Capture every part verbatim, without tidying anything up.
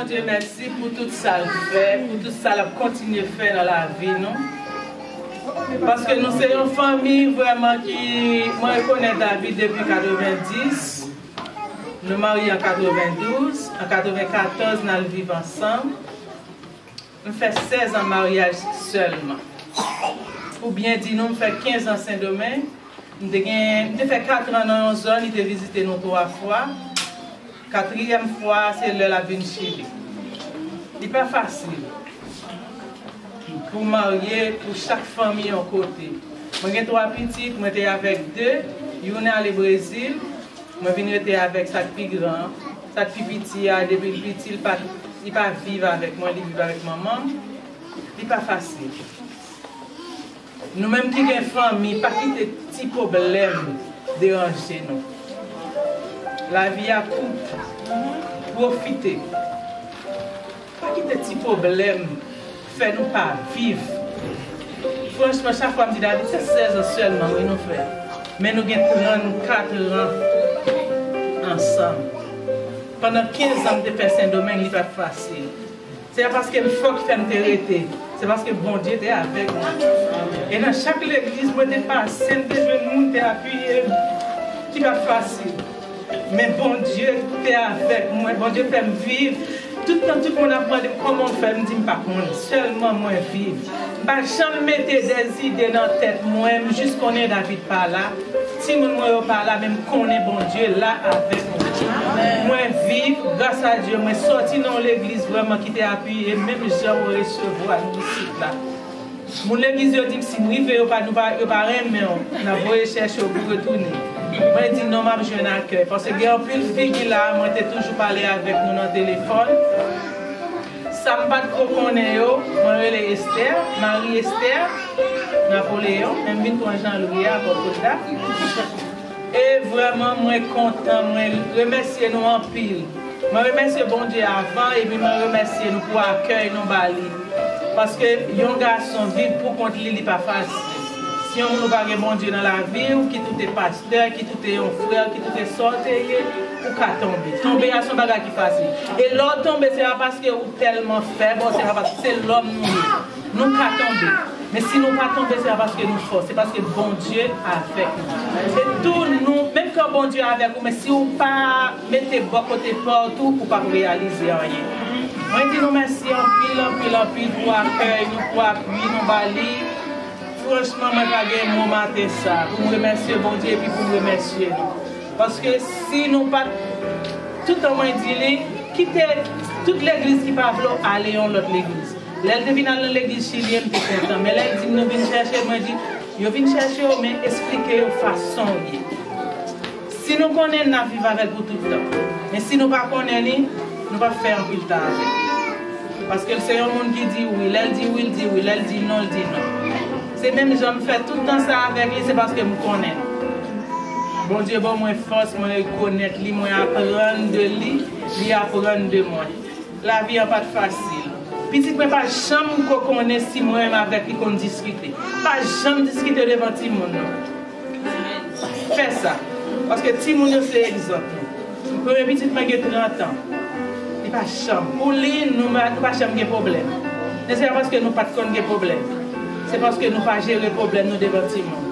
Dye mèsi pou tout sa l fè, pou tout sa l ap kontinye fè nan lavi nou. Paske nou se yon fanmi vrèman ki, mwen rekonèt David depi katrevenndis. Nou marye an katrevendouz, an katrevenkatòz n al viv ansanm. M fè sèz an maryaj sèlman. Pou byen di nou, m fè kenz an Sendomeng. M te gen, m te fè kat an nan yon zòn, li te vizite nou twa fwa. Katriyèm fwa a, se lè l ap vin Chili. Li pa fasil pou marye, pou chak fanmi yon kote. Mwen gen twa pitit, mwen te avèk de, youn ale Brezil, mwen vin rete avèk sa k pi gran an. Sa k pi piti a, depi l piti, li pa, li pa viv avèk mwen, li viv avèk manman m. Li pa fasil. Nou menm ki gen fanmi, pa kite ti pwoblèm deranje nou. Lavi a kout. Pwofite. Pa kite ti pwoblèm fè nou pa viv. Franchman, chak fwa m di David, se sèz an sèlman, wi, nou fè. Men nou gen trannkat an ansanm. Pandan kenz an, m te fè Sendomeng, li pa t fasil. Se pa paske m fò ki fè m te rete. Se paske Bondye te avèk mwen. E nan chak legliz mwen te pase, m te jwenn moun te apiye m. Ki pa t fasil. Men Bondye te avèk mwen. Bondye fè m viv. Tout tan tout moun ap mande m kòman w fè, m di m pa konn. Sèlman mwen viv. M pa janm mete dèzide nan tèt mwen, m jis konnen David pa la. Timoun mwen yo pa la, men m konnen Bondye la avèk mwen. Mwen viv, gras a Dye, mwen sòti nan yon legliz vrèman ki te apiye m, menm jan mwen resevwa nou isit la. Moun legliz yo di m si m rive, yo pa, nou pa, yo pa renmen w, n ap voye chèche w pou retounen. Mwen di non, m ap jwenn akèy, paske gen anpil figi la, mwen te toujou pale avèk nou nan telefòn. Sa m pa t ko konnen yo, mwen rele Esther, Marie Esther Napoléon, men m vin pran Jean Louis a, Bogota. E vrèman, mwen kontan, mwen remèsye nou anpil. Mwen remèsye Bondye avan, epi mwen remèsye nou pou akèy nou ba li. Paske yon gason viv pou kont li, li pa fasil. Si yon moun ou pa gen Bondye nan lavi w, kit ou te pastè, kit ou te yon frè, kit ou te sa w te ye, ou ka tonbe. Tonbe a se yon bagay ki fasil. E lè w tonbe, se pa paske ou tèlman fèb, se pa paske se lòm nou ye. Nou ka tonbe. Men si nou pa tonbe, se pa paske nou fò, se paske Bondye avèk nou. E tou nou, menm kan Bondye avèk ou, men si ou pa mete bò kote pa w tou, ou p ap reyalize anyen. Mwen di nou mèsi anpil, anpil, anpil pou akèy nou, pou apui nou ba li. Franchman, mwen pa gen mo maten sa pou m remèsye Bondye epi pou m remèsye nou. Paske si nou pa t, tout tan mwen di li, kite tout legliz ki pa vle w, ale yon lòt legliz. Lè l te vin al nan legliz chilyen, m te kontan. Men lè l di m nou vin chèche l, mwen di, yo vin chèche w, men esplike yo fason w ye. Si nou konnen l, n ap viv avè l pou tout tan. Men si nou pa konnen li, nou p ap fè anpil tan avè l. Paske l se yon moun ki di wi. Lè l di wi, l di wi. Lè l di non, l di non. Se menm jan m fè tout tan sa avèk li, se paske m konnen l. Bondye ban mwen fòs, mwen rekonèt li, mwen aprann de li, li aprann de mwen. Lavi an pa t fasil. Pitit mwen pa janm ko konnen si mwen menm avèk li konn diskite. Pa janm diskite devan timoun non. Fè sa. Paske timoun yo se egzanp nou. Premye pitit mwen gen trant an. Li pa janm. Pou li, nou, nou pa janm gen pwoblèm. Men se pa paske nou pa t konn gen pwoblèm. Se paske nou pa jere pwoblèm nou devan timoun.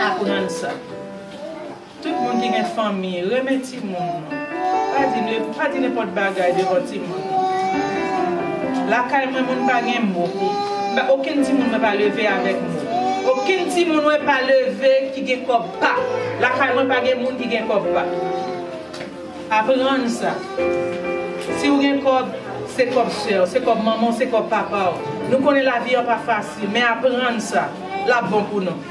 Aprann sa. Tout moun ki gen fanmi, renmen timoun nou. Pa di, pa di nenpòt bagay devan timoun nou. Lakay mwen, moun pa gen mo. Ba, okenn timoun mwen pa leve avèk mo. Okenn timoun mwen pa leve ki gen kòb pa. Lakay mwen pa gen moun ki gen kòb pa. Aprann sa. Si w gen kòb, se kòb sè w, se kòb manman w, se kòb papa w. Nou konnen lavi an pa fasil, men aprann sa. L ap bon pou nou.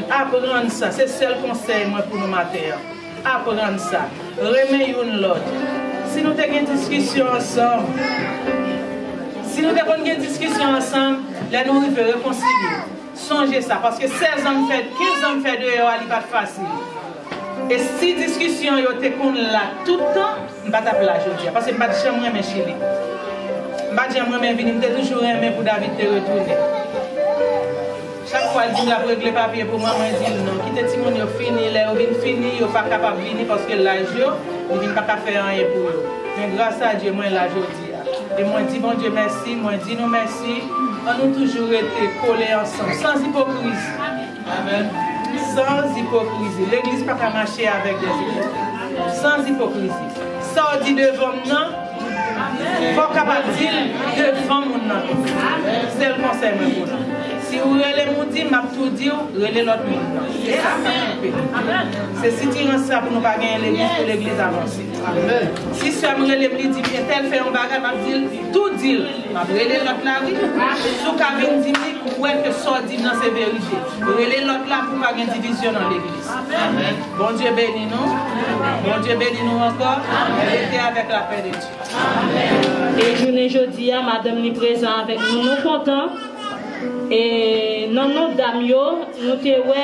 Aprann sa. Se sèl konsèy mwen pou nou maten an. Aprann sa. Renmen youn lòt. Si nou te gen diskisyon ansanm, si nou te konn gen diskisyon ansanm, lè nou rive rekonsilye. Sonje sa, paske sèz an m fè, kenz an m fè deyò a, li pa t fasil. E si diskisyon yo te konn la tout tan, m pa t ap la jodi a, paske m pa t janm renmen Chili. M pa t janm renmen vini, m te toujou renmen pou David te retounen. Chak fwa l di l ap regle papye pou mwen, mwen di l non. Kite timoun yo fini, lè yo vin fini, yo pa kapab vini paske laj yo, li vin pa ka fè anyen pou yo. Men gras a Dye, mwen la jodi a. E mwen di Bondye mèsi, mwen di nou mèsi. Ann nou toujou rete kole ansanm, san ipokrizi. Amèn. San ipokrizi. Legliz pa ka mache avèk dèzipokriz. San ipokrizi. Sa w di devan m nan, fò w kapab di l devan moun nan tou. Sèl konsèy mwen pou nou. Si ou rele m, ou di m, m ap tou di w, rele lòt moun nan. Se sa k ap koupe. Se sitirans sa pou nou pa genyen legliz, pou legliz avanse. Si sè m rele m, li di m, entèl fè yon bagay, m ap di l, tou di l. M ap rele lòt la, wi. Si w ka vin di m li, ou wè ke sa w di m nan se verite. Rele lòt la pou pa gen divizyon nan legliz. Bondye beni nou. Bondye beni nou ankò. Rete avèk lapè de Dye. E jounen jodi a, madanm li prezan avèk nou, nou kontan. E nan non dam yo, nou te wè,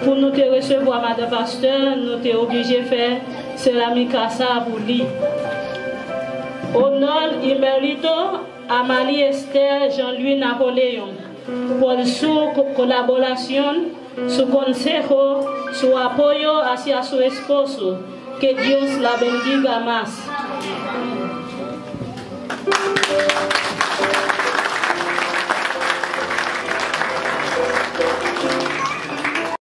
pou nou te resevwa madan pastè, nou te oblije fè seramika sa pou li. Honor y merito a María Esther Jean Louis Napoleón por su co- colaboración, su consejo, su apoyo hacia su esposo. Que Dios la bendiga más.